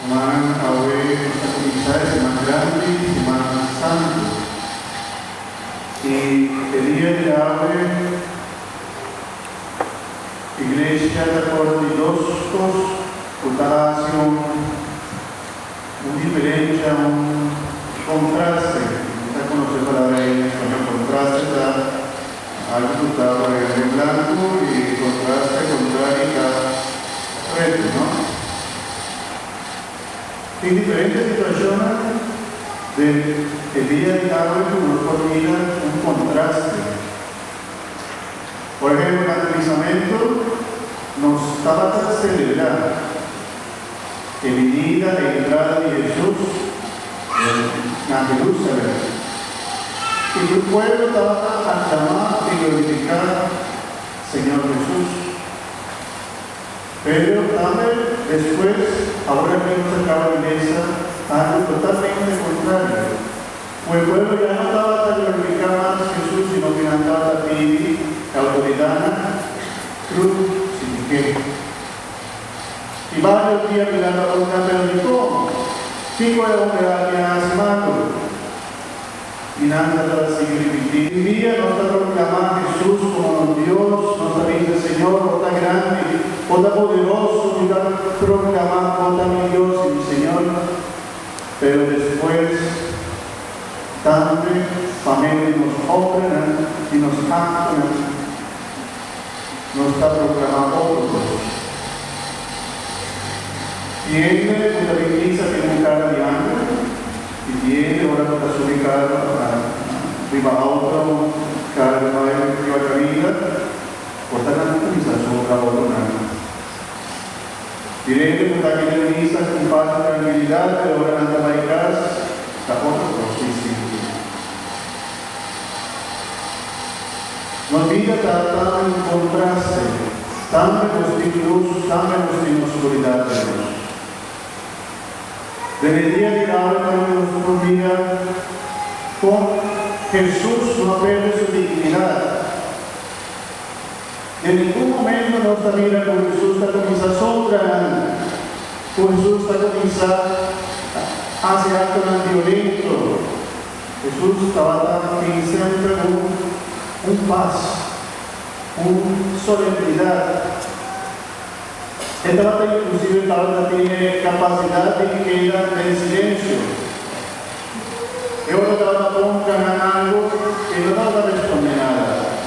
Rumannan, awe nos ta kuminsá e siman grandi, Siman Santu. I e dia di awe, Iglesia ta kòrda di dos kos ku ta hasi un un diferensha, un kontraste. Mi ta konosé palabra ei na spañó, kontraste ta algu ku ta por ehempel blanku i kontraste kontrali ta pretu, no? Tin diferente situashonnan den e dia di awe ku nos por mira un kontraste. Por ehempel, na kuminsamentu nos tabata selebrá e binida, e entrada di Hesus na Jerusalem. I tur pueblo tabata aklamá i glorifiká Señor Hesus. Pero tambe despues, awor aki nos a kaba di lesa algu totalmente kontrario. Ku e pueblo ya no tabata glorifiká mas Hesus sino ku nan tabata pidi e outoridatnan krusifik'é. I vários dia Pilato a puntra, Pero dikon? Kiko e homber aki a hasi malu? I nan tabata sigui ripití. Un dia nos ta proklamá Hesus komo nos Dios, nos ta bisa, Señor, bo ta grandi, bo ta poderoso, mi ta proklamá, Bo ta mi Dios i mi Señor. Pero despues, tambe pa medio di nos obranan i nos aktonan, nos ta proklamá otro kos. Tin hende ku ta bin misa tin un kara di hamber i tin hende ora ku ta subi kara riba auto kara di bai riba kaminda por ta nan kuminsá sombra otronan. Tin hende ku ta keda misa ku pas i trankilidat pero ora nan ta bai kas ta otro kos distinto. Nos bida ta tambe un kontraste, tambe nos tin lus, tambe nos tin oskuridat den nos. Den e dia di awe tambe nos por mira kon Hesus no a perde su dignidat. Den ningun momento nos ta mira ku Hesus ta kuminsá sombra nan, ku Hesus ta kuminsá hasi aktonan violento. Hesus tabata tin semper un un pas, un solemnidat. E tabata inklusive tabata tin e kapasidat di keda den silensio. E ora tabata puntra nan algu, e no tabata responde nada,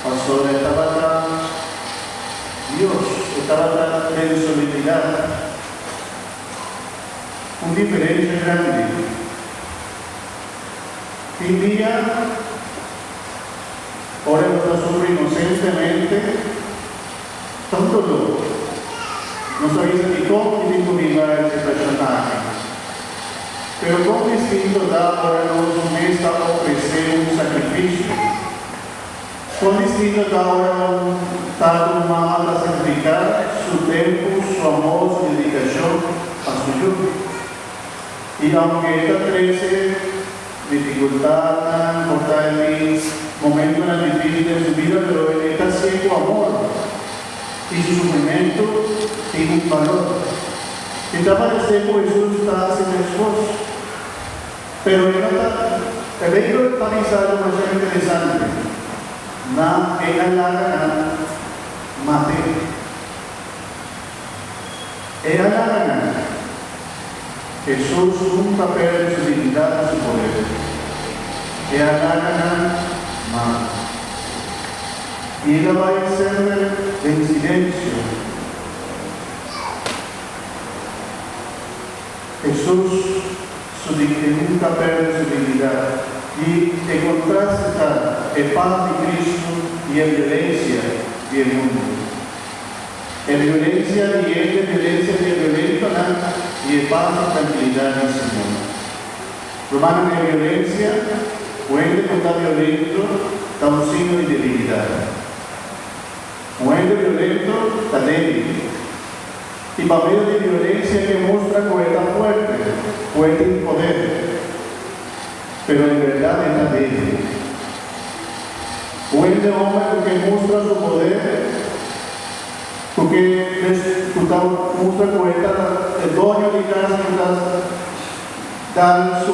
pasobra e tabata Dios, e tabata den solemnidat. Un diferencia grandi. Tin dia, ora nos ta sufri inocentemente, ta un dolor. Nos ta bisa dikon mi tin ku biba e situacion aki. Pero kon distinto ta ora nos mes ta ofrece un sacrificio? Kon distinto ta ora un tata o mama ta sacrifica su tempu, su amor, su dedicacion pa su yu? I aunke e ta trece dificultadnan, por ta e tin momentonan dificil den su bida, pero e ta hacié cu amor i su sufrimentu tin un balor. I ta parece cu Jesus ta haci mescos. Pero e no ta. E Beibel ta bisa algu masha interesante, Nan e a laga nan mat'é. E a laga nan. Hesus nunka pèrdè su dignidat i su poder. E a laga nan mata. I el a bai semper den silensio. Hesus su di e nunka pèrdè su dignidat i e kontraste ta e pas di Kristu i e violensia di e mundu. E violensia di hende, violensia di e violentonan i e pas i trankilidat di Señor. Rumannan e violensia, un hende ku ta violento ta un signo di debilidat. Un hende violento ta débil. I pa medio di violensia ke mustra ku e ta fuerte, ku e tin poder. Pero en bèrdat e ta débil. Un hende hòmber ku ke mustra su poder, ku ke ku ta. ta mustra ku e ta e doño di kas ku ta dal su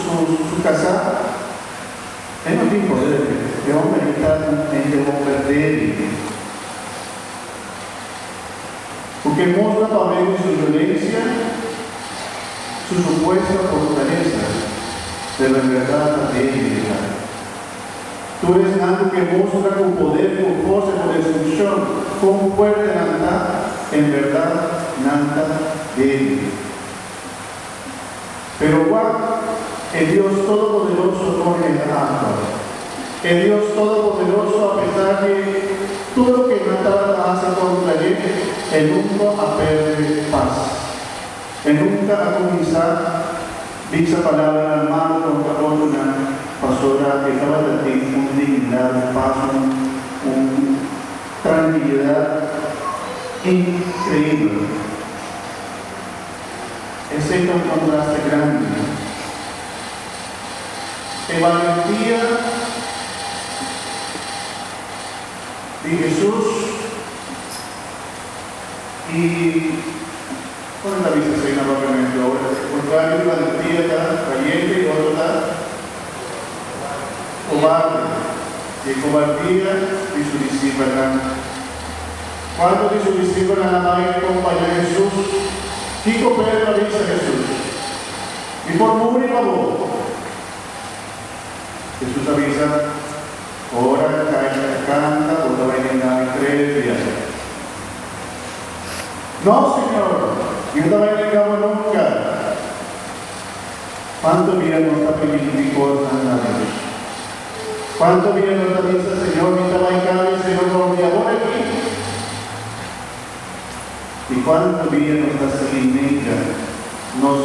su kasá. E no tin poder, e homber ei ta un hende homber débil. Ku ke mustra pa medio di su violensia, su supuesta fortalesa, pero en bèrdat ta débil e ta. Tur esnan ku ke mustra ku poder, ku forsa, ku destrukshon, kon fuerte nan ta, en bèrdat nan ta débil. Pero wak, e Dios Todopoderoso no henda aktua. E Dios Todopoderoso, apesar di tur loke nan tabata hasi kontra dje, e nunka a perde pas. E nunka a kuminsá bisa palabranan malu kontra otronan, pasobra e tabata tin un dignidat, un pas, un trankilidat inkreibel. Esei ta un kontraste grandi. E balentia di Hesus i, kon ta bisa esei na papiamentu awor? E kontrario di balentia ta valiente i otro ta kobarde. I e kobardia di su disipelnan. Cuantu di su discipelnan a bai compaña Jesús? Kico Pedro a bisa Jesús? Mi por muri pa bo. Jesús a bisa, Ora cai ta canta, bo ta bai nenga mi tres bia. No, Señor, mi no ta bai nenga bo nunca. Cuantu bia nos ta primintí cosnan na Dios? Cuanto bia nos ta bisa, Señor, mi ta bai cambia, Señor, por mi awor aki? Y cuanto bia nos ta sigui nenga nos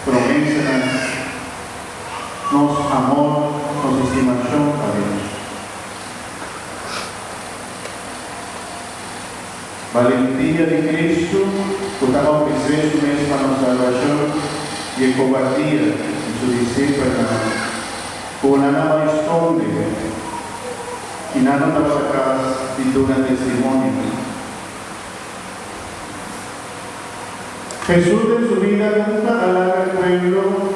promesanan, nos amor, nos estimacion pa Dios? Valentia di Cristo cu ta ofrece su mes pa nos salbacion y e cobardia di su discipelnan ku nan a bai skonde i nan no tabata kas di duna testimonio. Hesus den su bida nunka a laga e pueblo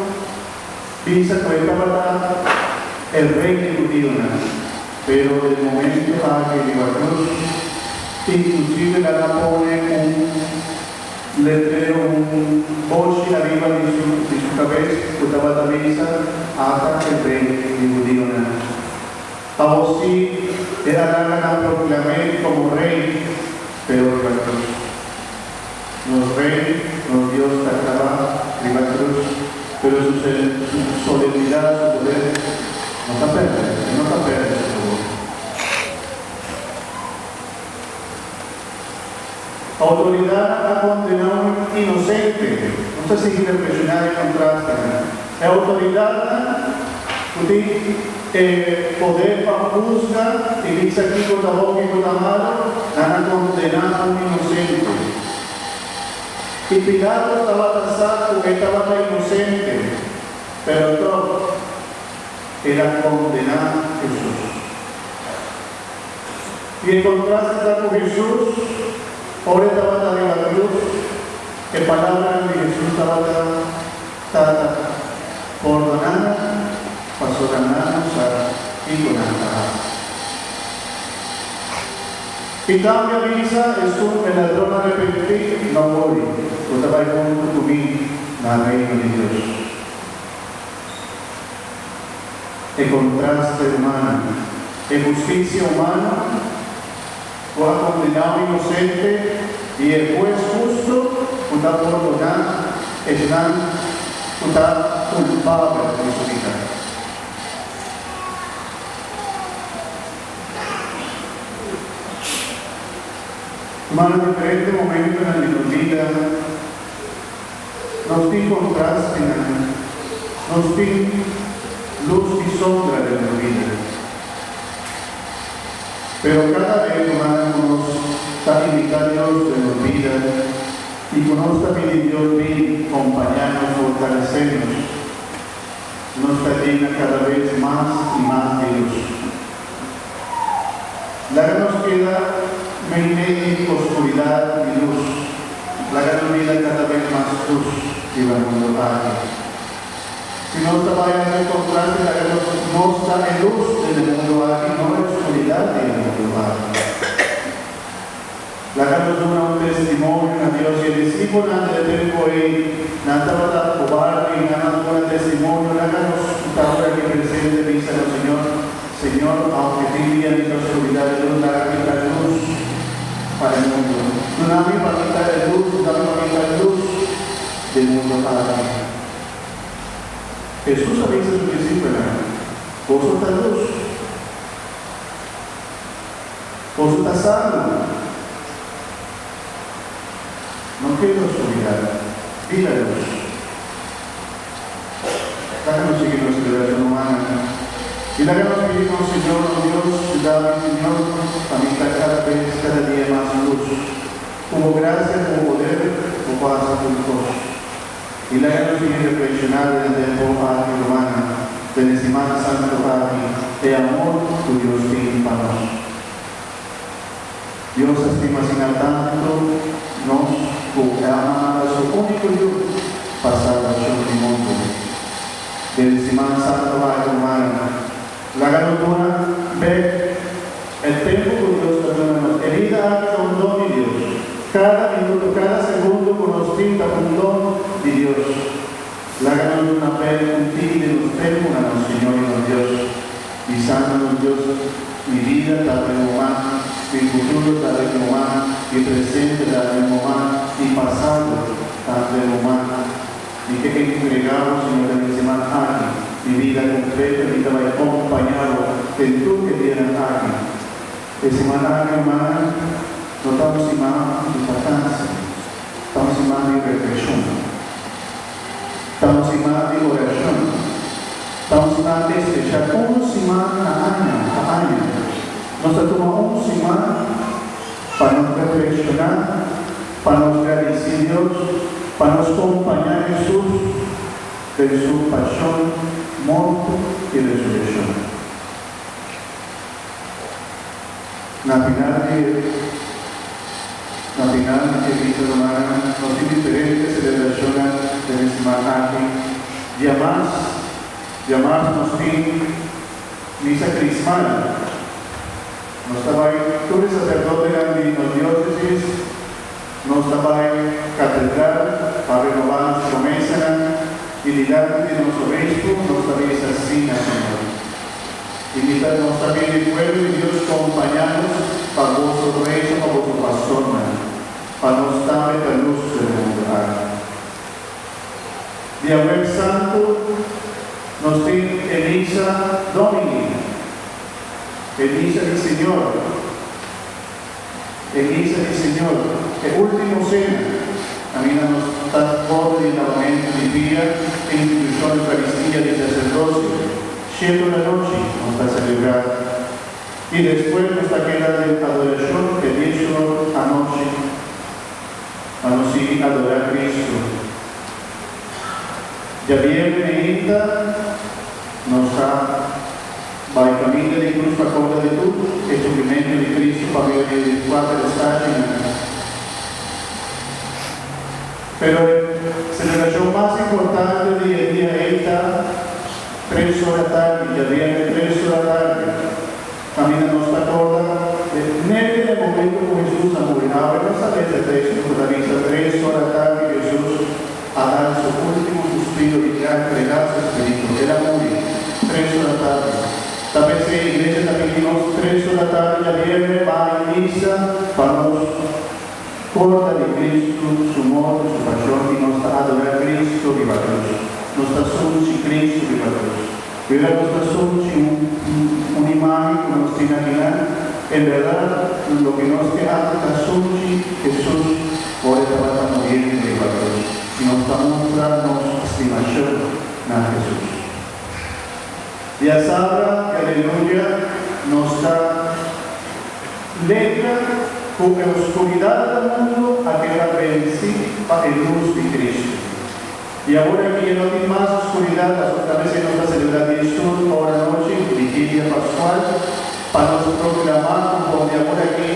bisa ku e tabata e rei di hudionan, pero den momento aki riba krus, inklusive nan a pone un Letrero un boshi ariba di su di su kabes ku tabata bisa, Ata e rei di hudionan. Awor sí, e a laga nan proklam'é komo rei, pero riba krus. Nos Rei, nos Dios ta klabá riba krus, pero su su solemnidat, su poder, no ta pèrdè, e no ta pèrdè su poder. Autoridadnan a kondená un inosente. Nos ta sigui reflekshoná e kontrastenan. E autoridadnan ku tin e poder pa husga i bisa kiko ta bon kiko ta malu, nan a kondená un inosente. I Pilato tabata sa ku e tabata inosente, pero tòg el a kondená Hesus. I e kontraste ta ku Hesus, ora e tabata riba krus, e palabranan di Hesus tabata, Tata, pordoná nan, pasobra nan no sa kiko nan ta hasi. I tambe a bisa, Esun e ladron arepentí, no wori, bo ta bai huntu ku mi na Reino di Dios. E kontraste humano. E hustisia humano ku a kondená un inosente i e hues hustu ku ta pordoná esnan ku ta kulpabel di su bida. Tuma na diferente momentonan di nos bida. Nos tin kontrastenan, nos tin lus i sombra den nos bida. Pero kada bes humano ku nos ta imitá Dios den nos bida i ku nos ta pidi Dios bin kompañá nos, fortalesé nos, nos ta yena kada bes mas i mas di lus. Laga nos keda meimei di oskuridat i lus. Laga nos bira kada bes mas lus riba mundu aki. Si nos ta bai haci contraste, laga nos nos ta e lus den e mundu aki, no e oscuridad di e mundu aki. Laga nos duna un testimonio na Dios. I e discipelnan den e tempo ei, nan tabata cobarde i nan a duna testimonio. Laga nos cu ta ora aki presente bisa nos Señor, Señor, aunke tin dia mi ta oscuridad e lus, laga mi ta lus pa e mundu. Duna mi pa mi ta e lus, duna mi pa mi ta lus den mundu aki. Hesus a bisa su disipelnan, Boso ta lus. Boso ta salu. No keda oscuridat, bira lus. Laga nos sigui nos celebracion humana i laga nos pidi nos Señor, nos Dios, yuda mi, Señor, pa mi ta cada bes, cada dia mas lus. Cu bo gracia, cu bo poder, bo por haci tur cos. I laga nos sigui reflexioná den e tempu aki, rumannan, den e Simana Santu aki, e amor ku Dios tin pa nos. Dios a stima asina tantu nos ku E a manda Su úniko Yu pa salbashon di mundu. Den e Simana Santu aki, rumannan, laga nos duna bek e tempu ku Dios ta duna nos. E bida aki ta un don di Dios. Kada minuto, kada segundo ku nos tin ta un don di Dios. Laga nos duna bek un tiki di nos tempu na nos Señor i nos Dios, bisando nos Dios, Mi bida ta den bo man, mi futuro ta den bo man, mi presente ta den bo man, mi pasado ta den bo man. Mi ke entregá bo, Señor, den e siman aki, mi bida kompleto, mi ta bai kompañá bo den tur e dianan aki. E siman aki, rumannan, no ta un siman di vakansi, ta un siman di reflekshon, ta un siman di orashon, ta un siman espeshal, un siman na aña, pa aña. Nos ta tuma un siman pa nos reflekshoná, pa nos gradisí Dios, pa nos kompañá Hesus den su pashon, morto i resurekshon. Na final di Na final di e misa rumannan nos tin diferente selebrashonnan den e siman aki. Diamars Diamars nos tin misa krismal. Nos ta bai tur e saserdotenan di nos diosesis, nos ta bai katedral pa renobá nos promesanan i dilanti di nos obispu nos ta bisa sí na Señor. I mi ta nos ta pidi pueblo di Dios kompañá nos pa boso reso pa boso pastornan, pa nos tambe ta lus den mundu aki. Diahuebs Santu nos tin e misa Domini, e misa di Señor, e misa di Señor, e ultimo sena, kaminda nos ta borde di lavamentu di pia e institushon Eukaristia di Saserdosio. Shete ora nochi nos ta selebrá i despues nos ta keda den adorashon te diesor anochi pa nos sigui adorá Cristo. Djabierne meinta nos ta bai kaminda di krus pa korda di tur e sufrimentu di Cristo pa medio di kuater estachinan. Pero e selebrashon mas importante di e dia ei ta tres ora tardi, djabierne tres ora tardi, kaminda nos ta korda e nete e momento ku Hesus a muri. Awe nos ta lesa e teksto ku ta bisa tres ora tardi Hesus a dal su último suspiro i a entregá su spiritu. El a muri tres ora tardi. Ta p'esei iglesia ta pidi nos tres ora tardi djabierne bai misa pa nos Corda di Cristo su morto, su pasion y nos ta adora Cristo riba cruz. Nos ta sunchi Cristo riba cruz. Y ora nos ta sunchi un un imagen cu nos tin akinan, en berdad loke nos ke haci ta sunchi Jesus ora e tabata muriendo riba cruz. Y nos ta mustra nos estimacion na Jesus. Diasabra di Aleluya nos ta letra ku e oskuridat del mundu a keda bensí pa e lus di Kristu. I awor aki e no tin mas oskuridat, pasobra ta mester nos ta selebrá diesun ora anochi, Vigilia Paskual, pa nos proklamá ku for di awor aki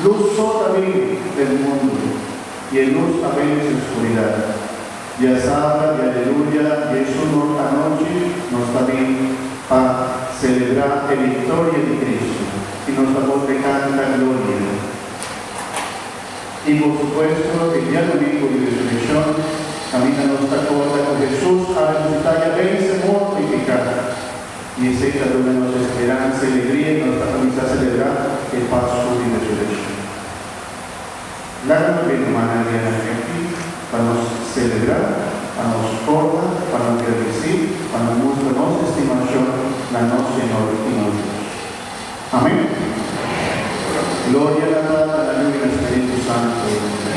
lus so ta bini den mundu. I e lus a vense oskuridat. Diasabra di Aleluya di esun anochi nos ta bin pa selebrá e viktoria di Kristu i nos ta bolbe kanta Gloria. I por supuesto e diadomingu di Resurekshon kaminda nos ta korda ku Hesus a resusitá i a vense morto i piká. I esei ta duna nos esperansa i alegria i nos ta kuminsá selebrá e Pasku di Resurekshon. Laga nos bin rumannan di anochi aki pa nos selebrá, pa nos korda, pa nos gradisí, pa nos mustra nos estimashon na nos Señor i nos Dios. Amén. Gloria na Tata, na Yu i na Spiritu Santu.